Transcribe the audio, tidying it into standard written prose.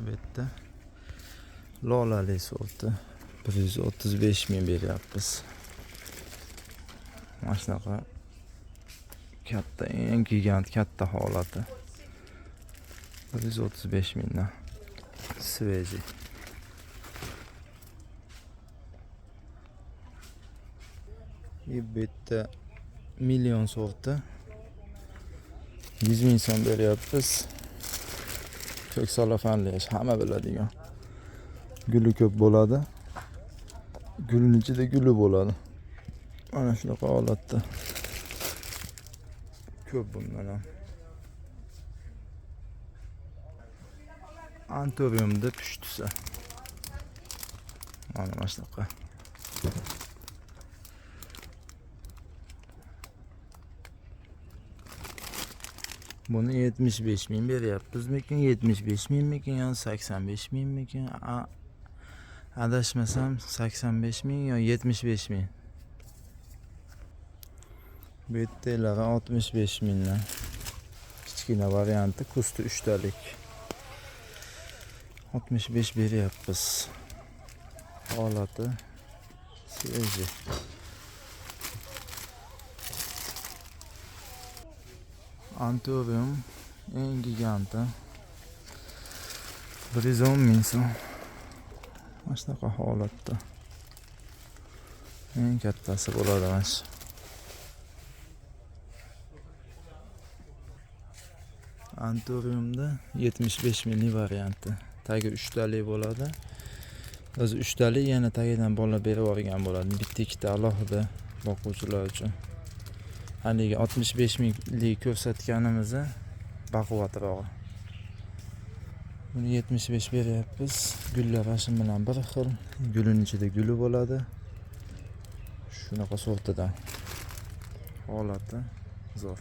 Bu yerda lolali sorti 135 ming beryapmiz. Mana shunaqa katta, eng gigant katta holati. 135 mingdan. Свежий. И bu yerda million sorti 100 ming so'm beryapmiz. Ko'k salofanli, hamma biladigan. Guli ko'p bo'ladi. Gulning ichida guli bo'ladi. Mana shunaqa holatda. Ko'p bundan ham. Antoriumda pushtisi. Mana shunaqa. Buni 75 ming beryapmizmikin, 75 mingmikin yo 85 mingmikin? Adashmasam 85 ming yo 75 ming. Bu yerdagilar 65 mingdan. Kichkina varianti kusti 3 talik. 65 beryapmiz. Holati свежий. Antorium eng giganti. 110 ming so'm. Mana shunaqa holatda. Eng kattasi bo'ladi mana shu. Antoriumda 75 minglik varianti. Tagi 3 talik bo'ladi. O'zi 3 talik, yana tagidan bola berib yuborgan bo'ladi. Bitta ikkita alohida boquvchilar uchun. Haligi 65 minglik ko'rsatganimizni baquvvatrog'i. Buni 75 beryapmiz. Gullar shu bilan bir xil. Gulning ichida guli bo'ladi. Shunaqa sortidan. Holati zo'r.